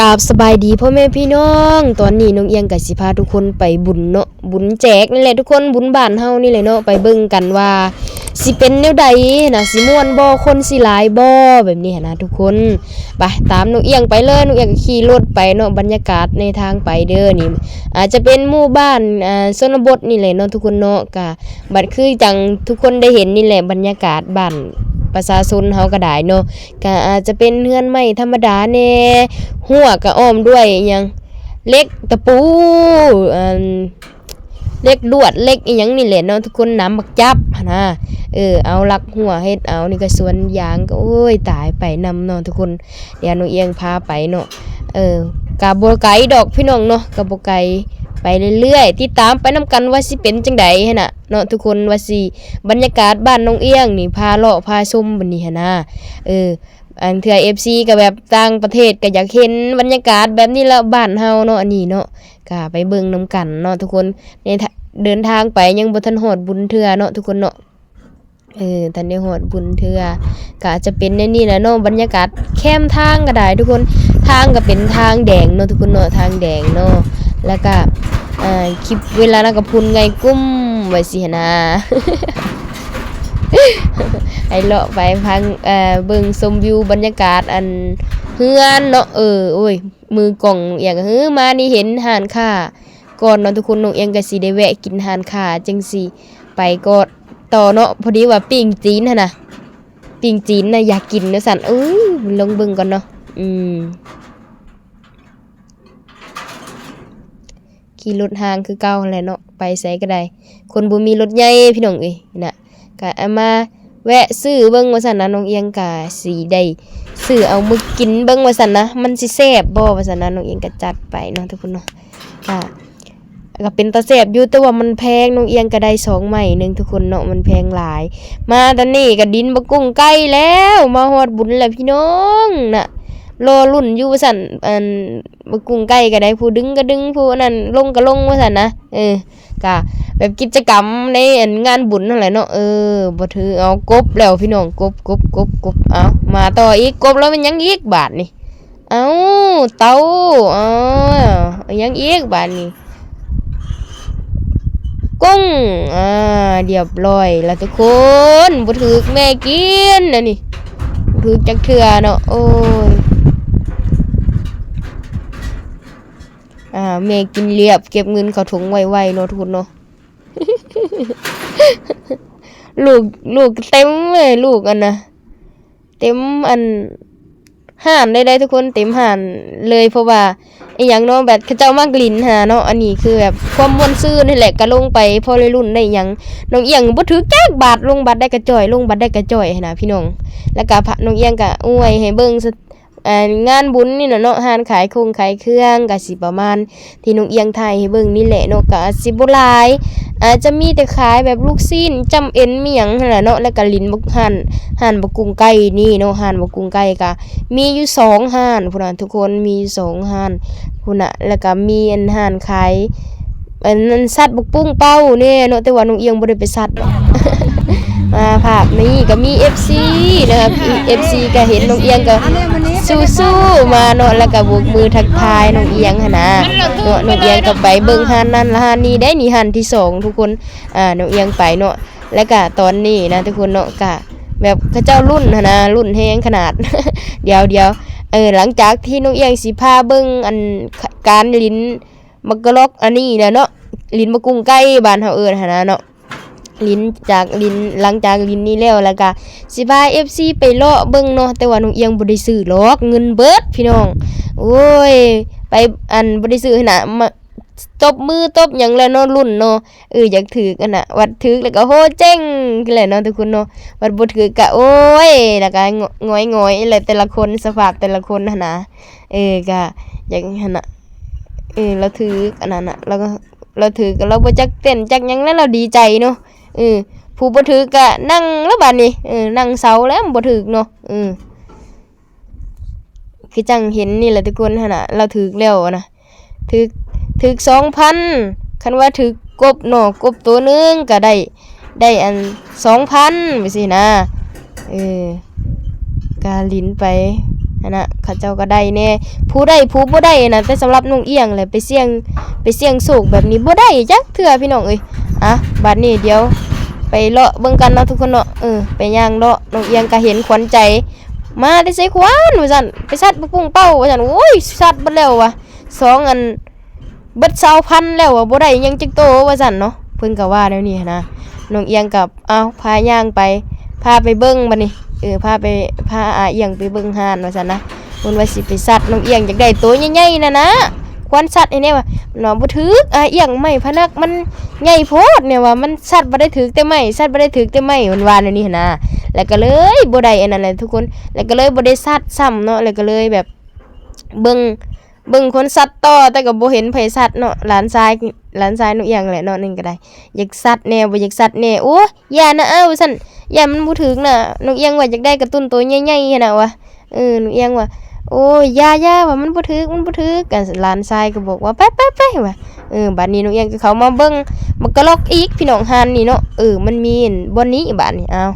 ກາບສະບາຍດີພໍ່ແມ່ພີ່ນ້ອງ, ຕອນນີ້ນ້ອງອຽງກໍຊິພາທຸກຄົນໄປບຸນເນາະ, ບຸນແຈກນີ້ແຫຼະທຸກຄົນ, ບຸນບ້ານເຮົານີ້ແຫຼະເນາະ, ໄປເບິ່ງກັນວ່າຊິເປັນແນວໃດນະ, ຊິມ່ວນບໍ່, ຄົນຊິຫຼາຍບໍ່, ແບບນີ້ຫັ້ນນະທຸກຄົນ. ໄປຕາມນ້ອງອຽງໄປເລີຍ, ນ້ອງອຽງກໍຂີ່ລົດໄປເນາະ. ບັນຍາກາດໃນທາງໄປເດີນີ້ ອາດຈະເປັນໝູ່ບ້ານ ອ່າ ຊົນນະບົດນີ້ແຫຼະເນາະທຸກຄົນເນາະ, ກະ ບັດຄືຈັ່ງທຸກຄົນໄດ້ເຫັນນີ້ແຫຼະ, ບັນຍາກາດບ້ານປະຊາຊົນເຮົາກໍໄດ້ເນາະ, ກໍອາດຈະເປັນເຮືອນໄມ້ທຳມະດາແດ່, ຮົ້ວກໍອ້ອມດ້ວຍຫຍັງ ເຫຼັກ ຕະປູ ອັນ ເຫຼັກລວດ ເຫຼັກອີ່ຫຍັງນີ້ແຫຼະເນາະທຸກຄົນ, ໜາມບັກຈັບຫັ້ນນະ. ເອີ ເອົາລັກຮົ້ວເຮັດເອົາ, ນີ້ກໍສວນຢາງ, ກໍ ໂອ້ຍ ຕາຍ ໄປນຳເນາະທຸກຄົນ. ດຽວນ້ອງອຽງພາໄປເນາະ. ເອີ ກະບໍ່ໄກດອກພີ່ນ້ອງເນາະ, ກະບໍ່ໄກ, ໄປເລື້ອຍໆ, ຕິດຕາມໄປນຳກັນວ່າຊິເປັນຈັ່ງໃດຫັ້ນນະເນາະທຸກຄົນ, ວ່າຊິ ບັນຍາກາດບ້ານນ້ອງອຽງນີ້ ພາເລາະພາຊົມບັດນີ້ຫັ້ນນະ. ເອີ ບາງເທື່ອເອັຟຊີກໍແບບຕ່າງປະເທດກໍຢາກເຫັນບັນຍາກາດແບບນີ້ລະ, ບ້ານເຮົາເນາະ ອັນນີ້ເນາະ, ກະໄປເບິ່ງນຳກັນເນາະທຸກຄົນ. ໃນ ເດີນທາງໄປຍັງບໍ່ທັນຮອດບຸນເທື່ອເນາະທຸກຄົນເນາະ. ເອີ ທັນໄດ້ຮອດບຸນເທື່ອ ກະຈະເປັນແນວນີ້ແຫຼະເນາະ, ບັນຍາກາດແຄມທາງກໍໄດ້ທຸກຄົນ. ທາງກໍເປັນທາງແດງເນາະທຸກຄົນເນາະ, ທາງແດງເນາະ, ແລ້ວກະ ເອີ ຄລິບເວລານັ້ນກໍພຸ່ນໄງກຸ້ມໄວ້ຊີ້ຫັ້ນນາ. ໃຫ້ເລາະໄປຟັງ ເອີ ເບິ່ງຊົມວິວບັນຍາກາດອັນເຮືອນເນາະ. ເອີ ໂອ້ຍ ມືກ້ອງອຽງ ເຮີ ມານີ້ເຫັນຮ້ານຄ້າ ກ່ອນເນາະທຸກຄົນ, ນ້ອງອຽງກໍຊິໄດ້ແວະກິນຮ້ານຄ້າ ຈຶ່ງຊິໄປກໍຕໍ່ເນາະ. ພໍດີວ່າປີ້ງຈີນຫັ້ນນະ, ປີ້ງຈີນນະຢາກກິນວ່າຊັ້ນ. ເອີ ລອງເບິ່ງກ່ອນເນາະ. ອືມ ຂີ່ລົດຮ່າງຄືເກົ່າຫັ້ນແຫຼະເນາະ, ໄປໃສກໍໄດ້, ຄົນບໍ່ມີລົດໃຫຍ່ພີ່ນ້ອງເອີຍນະ. ກະເອົາມາແວະຊື້ເບິ່ງວ່າຊັ້ນນະ, ນ້ອງອຽງກະຊິໄດ້ຊື້ເອົາມາກິນເບິ່ງວ່າຊັ້ນນະ, ມັນຊິແຊບບໍ່ວ່າຊັ້ນນະ. ນ້ອງອຽງກະຈັດໄປເນາະທຸກຄົນເນາະ, ກະ ກະເປັນຕາແຊບຢູ່, ແຕ່ວ່າມັນແພງ, ນ້ອງອຽງກະໄດ້ສອງໄມ້ໜຶ່ງທຸກຄົນເນາະ, ມັນແພງຫຼາຍ. ມາຕອນນີ້ກະດິນບັກກຸ້ງໄກ່ແລ້ວ, ມາຮອດບຸນແລ້ວພີ່ນ້ອງນະ, ລໍລຸ້ນຢູ່ວ່າຊັ້ນ. ອັນ ບັກກຸ້ງໄກ່ກໍໄດ້, ຜູ້ດຶງກໍດຶງ, ຜູ້ອັນນັ້ນລົງກໍລົງວ່າຊັ້ນນະ. ເອີ ກະແບບກິດຈະກຳໃນອັນງານບຸນຫັ້ນແຫຼະເນາະ. ເອີ ບໍ່ຖືກ ເອົາກົບແລ້ວພີ່ນ້ອງ, ກົບ ກົບ ກົບ ກົບ. ເອົາ ມາຕໍ່ອີກ, ກົບແລ້ວແມ່ນຫຍັງອີກບາດນີ້? ເອົາ ເຕົາ. ເອົາ ຫຍັງອີກບາດນີ້? ກຸ້ງ. ອ່າ ລຽບຮ້ອຍລະທຸກຄົນ, ບໍ່ຖືກແມ່ກິນອັນນີ້, ບໍ່ຖືກຈັກເທື່ອເນາະ. ໂອ້ຍ ອ່າ ແມ່ກິນລຽບ, ເກັບເງິນເຂົ້າຖົງໄວໆເນາະທຸກຄົນເນາະ. ລູກ ລູກເຕັມເລີຍ, ລູກອັນນະ ເຕັມອັນ ຮ້ານເລີຍເດ້ທຸກຄົນ, ເຕັມຮ້ານເລີຍ. ເພາະວ່າອີ່ຫຍັງເນາະ, ແບບເຂົາເຈົ້າມັກຫຼິ້ນຫັ້ນນະເນາະ. ອັນນີ້ຄືແບບຄວາມມ່ວນຊື່ນຫັ້ນແຫຼະ, ກະລົງໄປພໍໄດ້ລຸ້ນໄດ້ຫຍັງ. ນ້ອງອຽງບໍ່ຖືກຈັກບາດ, ລົງບັດໃດກະຈ່ອຍ ລົງບັດໃດກະຈ່ອຍຫັ້ນນະພີ່ນ້ອງ. ແລ້ວກະພະ ນ້ອງອຽງກະອວຍໃຫ້ເບິ່ງ ອັນງານບຸນນີ້ນະເນາະ, ຮ້ານຂາຍຄົງຂາຍເຄື່ອງ ກະຊິປະມານ ທີ່ນ້ອງອຽງຖ່າຍໃຫ້ເບິ່ງນີ້ແຫຼະເນາະ, ກໍອາດຊິບໍ່ຫຼາຍ, ອາດຈະມີແຕ່ຂາຍແບບລູກຊີ້ນ ຈ້ຳເອັນ ມີຫຍັງຫັ້ນແຫຼະເນາະ. ແລ້ວກໍຫຼິ້ນບັກ ຮ້ານ ຮ້ານບັກກຸ້ງໄກ່ນີ້ເນາະ, ຮ້ານບັກກຸ້ງໄກ່ກໍມີຢູ່ສອງຮ້ານພຸ້ນນະທຸກຄົນ, ມີຢູ່ສອງຮ້ານພຸ້ນນະ. ແລ້ວກໍມີອັນຮ້ານຂາຍ ອັນນັ້ນ ສັດບັກປຸ້ງເປົ້າແດ່ເນາະ, ແຕ່ວ່ານ້ອງອຽງບໍ່ໄດ້ໄປສັດ. ອ່າ ພາບນີ້ກໍມີເອັຟຊີນະຄັບ, ເອັຟຊີກໍເຫັນນ້ອງອຽງກໍສູ້ໆມາເນາະ, ແລ້ວກໍໂບກມືທັກທາຍນ້ອງອຽງຫັ້ນນະເນາະ. ນ້ອງອຽງກໍໄປເບິ່ງຮ້ານນັ້ນຮ້ານນີ້ໄດ໋ນີ້, ຮ້ານທີສອງທຸກຄົນ, ອ່າ ນ້ອງອຽງໄປເນາະ. ແລ້ວກໍຕອນນີ້ນະທຸກຄົນເນາະ, ກໍແບບເຂົາເຈົ້າລຸ້ນຫັ້ນນະ, ລຸ້ນແຮງຂະໜາດ. ດຽວໆ ເອີ ຫຼັງຈາກທີ່ນ້ອງອຽງຊິພາເບິ່ງອັນ ການຫຼິ້ນ ບັກກະລັອກອັນນີ້ແຫຼະເນາະ, ຫຼິ້ນບັກກຸ້ງໄກ່ບ້ານເຮົາເອີ້ນຫັ້ນນະເນາະ. ຫຼິ້ນຈາກຫຼິ້ນ ຫຼັງຈາກຫຼິ້ນນີ້ແລ້ວ ແລ້ວກະຊິພາເອັຟຊີໄປເລາະເບິ່ງເນາະ, ແຕ່ວ່ານ້ອງອຽງບໍ່ໄດ້ຊື້ຫຼອກ, ເງິນເບິດພີ່ນ້ອງ. ໂອ້ຍ ໄປ ອັນ ບໍ່ໄດ້ຊື້ຫັ້ນນະ, ມາ ຕົບມືຕົບຫຍັງແລ້ວເນາະ, ລຸ້ນເນາະ. ເອີ ຢາກຖືກຫັ້ນນະ, ບັດຖືກແລ້ວກະໂຫເຈັ້ງແຫຼະເນາະທຸກຄົນເນາະ, ບັດບໍ່ຖືກກະ ໂອ້ຍ ແລ້ວກະຫງອຍໆແຫຼະ, ແຕ່ລະຄົນ ສະພາບແຕ່ລະຄົນຫັ້ນນະ. ເອີ ກະຢາກຫັ້ນນະ, ເອີ ລາວຖືກອັນນັ້ນນະ, ລາວ ລາວຖືກ ລາວບໍ່ຈັກເຕັ້ນຈັກຫຍັງແລ້ວ ລາວດີໃຈເນາະ. ເອີ ຜູ້ບໍ່ຖືກກະນັ່ງແລ້ວບາດນີ້, ເອີ ນັ່ງເຊົາແລ້ວ ບໍ່ຖືກເນາະ. ເອີ ຄືຈັ່ງເຫັນນີ້ແຫຼະທຸກຄົນຫັ້ນນະ, ລາວຖືກແລ້ວນະ, ຖືກ ຖືກສອງພັນ, ຄັນວ່າຖືກກົບເນາະ, ກົບໂຕໜຶ່ງກະໄດ້ ໄດ້ອັນສອງພັນ ຈັ່ງຊີ້ນະ. ເອີ ກະຫຼິ້ນໄປ ຫັ້ນນະ ເຂົາເຈົ້າກໍໄດ້ແດ່ ຜູ້ໄດ້ຜູ້ບໍ່ໄດ້ນະ. ແຕ່ສຳລັບນ້ອງອຽງແຫຼະ ໄປສ່ຽງ ໄປສ່ຽງໂຊກແບບນີ້ບໍ່ໄດ້ຈັກເທື່ອພີ່ນ້ອງເອີຍ. ອ່ະ ບາດນີ້ດຽວໄປເລາະເບິ່ງກັນເນາະທຸກຄົນເນາະ. ເອີ ໄປຍ່າງເລາະ ນ້ອງອຽງກໍເຫັນຂວັນໃຈ ມາແຕ່ໃສຂວັນ ວ່າຊັ້ນ ໄປສັດບັກປຸ້ງເປົ້າ ວ່າຊັ້ນ. ໂອ້ຍ ສັດເບິດແລ້ວວ່າ ສອງອັນ ເບິດຊາວພັນແລ້ວວ່າ ບໍ່ໄດ້ຫຍັງຈັກໂຕ ວ່າຊັ້ນເນາະ. ເພິ່ນກໍວ່າແນວນີ້ຫັ້ນນະ. ນ້ອງອຽງກໍ ເອົາ ພາຍ່າງໄປ ພາໄປເບິ່ງບັດນີ້ ເອີ ພາໄປ ພາອາອຽງໄປເບິ່ງຮ້ານ ວ່າຊັ້ນນະ. ເພິ່ນວ່າຊິໄປສັດ ນ້ອງອຽງຢາກໄດ້ໂຕໃຫຍ່ໆນັ້ນນະ ຄວນສັດໃຫ້ແດ່ວ່າ. ເນາະ ບໍ່ຖືກ ອາອຽງ ໄມ້ພະນັກມັນໃຫຍ່ໂພດແນວວ່າ ມັນສັດບໍ່ໄດ້ຖືກແຕ່ໄມ້ ສັດບໍ່ໄດ້ຖືກແຕ່ໄມ້ ເພິ່ນວ່າແນວນີ້ຫັ້ນນະ. ແລ້ວກໍເລີຍບໍ່ໄດ້ອັນນັ້ນແຫຼະທຸກຄົນ ແລ້ວກໍເລີຍບໍ່ໄດ້ສັດຊ້ຳເນາະ. ແລ້ວກໍເລີຍແບບເບິ່ງ ເບິ່ງຄົນສັດຕໍ່ ແຕ່ກໍບໍ່ເຫັນໃຜສັດເນາະ. ຫຼານຊາຍ ຫຼານຊາຍນ້ອງອຽງແຫຼະເນາະ ໜຶ່ງກໍໄດ້ ຢາກສັດແດ່ ບໍ່ຢາກສັດແດ່. ໂອ້ຍ ຢ່ານະ ອ້າ ວ່າຊັ້ນ ຢ້ານມັນບໍ່ຖືກນະ. ນ້ອງອຽງວ່າຢາກໄດ້ກາຕູນໂຕໃຫຍ່ໆຫັ້ນນະວ່າ. ເອີ ນ້ອງອຽງວ່າ ໂອ້ຍ ຢ່າໆ ວ່າມັນບໍ່ຖືກ ມັນບໍ່ຖືກ. ກໍຫຼານຊາຍກໍບອກວ່າ ໄປໆໆ ວ່າ. ເອີ ບາດນີ້ນ້ອງອຽງກໍເຂົ້າມາເບິ່ງໝາກກະລັອກອີກ ພີ່ນ້ອງ ຮ້ານນີ້ເນາະ. ເອີ ມັນມີບ່ອນນີ້ ບາດນີ້ ອ້າວ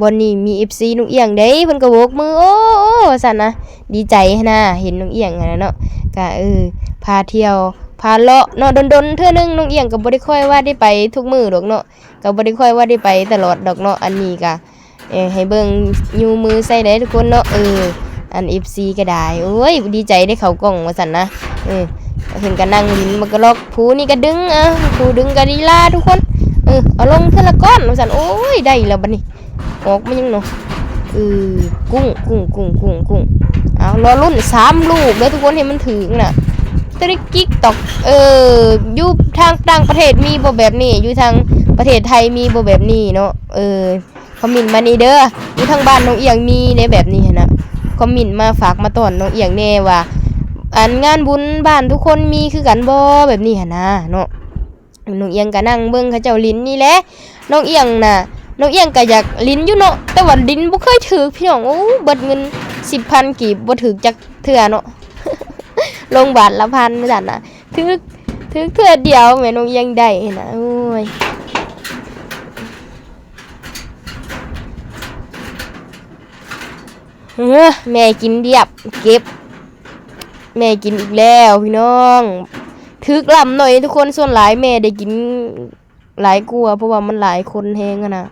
ບ່ອນນີ້ມີເອັບຊີນ້ອງອຽງເດ້ ເພິ່ນກໍໂບກມື ໂອ້ ໂອ້ ວ່າຊັ້ນນະ. ດີໃຈຫັ້ນນະ ເຫັນນ້ອງອຽງຫັ້ນນະເນາະ. ກະ ເອີ ພາທ່ຽວ ພາເລາະເນາະ ດົນໆເທື່ອໜຶ່ງ. ນ້ອງອຽງກໍບໍ່ໄດ້ຄ່ອຍວ່າໄດ້ໄປທຸກມື້ດອກເນາະ ກໍບໍ່ໄດ້ຄ່ອຍວ່າໄດ້ໄປຕະຫຼອດດອກເນາະ. ອັນນີ້ກະ ເອີ ໃຫ້ເບິ່ງຍູ້ມືໃສ່ໄດ້ທຸກຄົນເນາະ. ເອີ ອັນເອັບຊີກໍໄດ້ ໂອ້ຍ ດີໃຈໄດ້ເຂົ້າກ້ອງ ວ່າຊັ້ນນະ. ເອີ ເພິ່ນກໍນັ່ງຫຼິ້ນໝາກກະລັອກ ຜູ້ນີ້ກໍດຶງ ອ່າ ຜູ້ດຶງກໍລີລາທຸກຄົນ. ເອີ ເອົາລົງເທື່ອລະກ້ອນ ວ່າຊັ້ນ. ໂອ້ຍ ໄດ້ແລ້ວບັດນີ້ ອອກມາຫຍັງເນາະ. ເອີ ກຸ້ງ ກຸ້ງ ກຸ້ງ ກຸ້ງ ກຸ້ງ. ເອົາ ລໍລຸ້ນສາມລູກເດີທຸກຄົນ ໃຫ້ມັນຖືກນະ. ຕະລິກກິກຕອກ ເອີ ຢູ່ທາງຕ່າງປະເທດມີບໍ່ແບບນີ້? ຢູ່ທາງປະເທດໄທມີບໍ່ແບບນີ້ເນາະ? ເອີ ຄອມເມັນມານີ້ເດີ ຢູ່ທາງບ້ານນ້ອງອຽງມີເດ້ແບບນີ້ຫັ້ນນະ. ຄອມເມັນມາຝາກມາຕ້ອນນ້ອງອຽງແດ່ວ່າ ອັນງານບຸນບ້ານທຸກຄົນມີຄືກັນບໍ່ ແບບນີ້ຫັ້ນນະເນາະ. ນ້ອງອຽງກໍນັ່ງເບິ່ງເຂົາເຈົ້າຫຼິ້ນນີ້ແຫຼະ. ນ້ອງອຽງນະ ນ້ອງອຽງກໍຢາກຫຼິ້ນຢູ່ເນາະ ແຕ່ວ່າຫຼິ້ນບໍ່ເຄີຍຖືກພີ່ນ້ອງ. ໂອ້ ເບິດເງິນສິບພັນກີບ ບໍ່ຖືກຈັກເທື່ອເນາະ. ລົງບາດລະພັນ ວ່າຊັ້ນນະ. ຖືກ ຖືກເທື່ອດຽວແມ່ນ້ອງອຽງໄດ້ຫັ້ນນະ. ໂອ້ຍ ເອີ ແມ່ກິນລຽບ ເກັບ ແມ່ກິນອີກແລ້ວພີ່ນ້ອງ. ຖືກລຳໜ້ອຍທຸກຄົນ ສ່ວນຫຼາຍແມ່ໄດ້ກິນຫຼາຍກວ່າ ເພາະວ່າມັນຫຼາຍຄົນແຮງຫັ້ນນະ.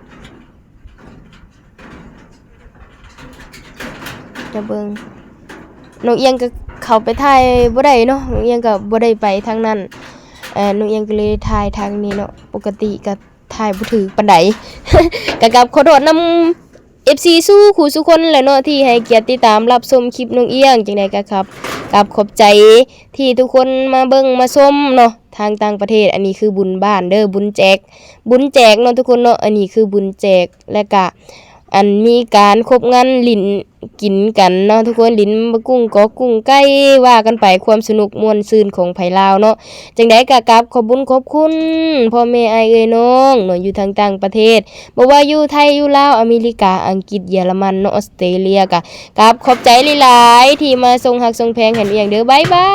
ຈະເບິ່ງ ນ້ອງອຽງກໍເຂົ້າໄປຖ່າຍບໍ່ໄດ້ເນາະ ນ້ອງອຽງກໍບໍ່ໄດ້ໄປທາງນັ້ນ. ເອີ ນ້ອງອຽງກໍເລີຍຖ່າຍທາງນີ້ເນາະ ປົກກະຕິກໍ ຖ່າຍບໍ່ຖືກປານໃດ. ກໍກາບຂໍໂທດນຳເອັບຊີສູ່ຄູ່ສູ່ຄົນແຫຼະເນາະ ທີ່ໃຫ້ກຽດຕິດຕາມຮັບຊົມຄລິບນ້ອງອຽງ. ຈັ່ງໃດກໍຂອບ ກາບຂອບໃຈທີ່ທຸກຄົນມາເບິ່ງມາຊົມເນາະ ທາງຕ່າງປະເທດ. ອັນນີ້ຄືບຸນບ້ານເດີ ບຸນແຈກ ບຸນແຈກເນາະທຸກຄົນເນາະ. ອັນນີ້ຄືບຸນແຈກ ແລະກະ ອັນມີການຄົບງານຫຼິ້ນ ກິນກັນເນາະທຸກຄົນ ຫຼິ້ນບັກກຸ້ງກອກກຸ້ງໄກ່ ວ່າກັນໄປ ຄວາມສະໜຸກມ່ວນຊື່ນຂອງໄທລາວເນາະ. ຈັ່ງໃດກໍກາບຂອບບຸນຂອບຄຸນພໍ່ແມ່ອ້າຍເອື້ອຍນ້ອງເນາະ ຢູ່ທາງຕ່າງປະເທດ ບໍ່ວ່າຢູ່ໄທ ຢູ່ລາວ ອາເມລິກາ ອັງກິດ ເຢຍລະມັນເນາະ ອອສເຕຣເລຍ ກໍກາບຂອບໃຈຫຼາຍໆ ທີ່ມາສົ່ງຮັກສົ່ງແພງໃຫ້ນ້ອງອຽງເດີ. ບາຍບາຍ.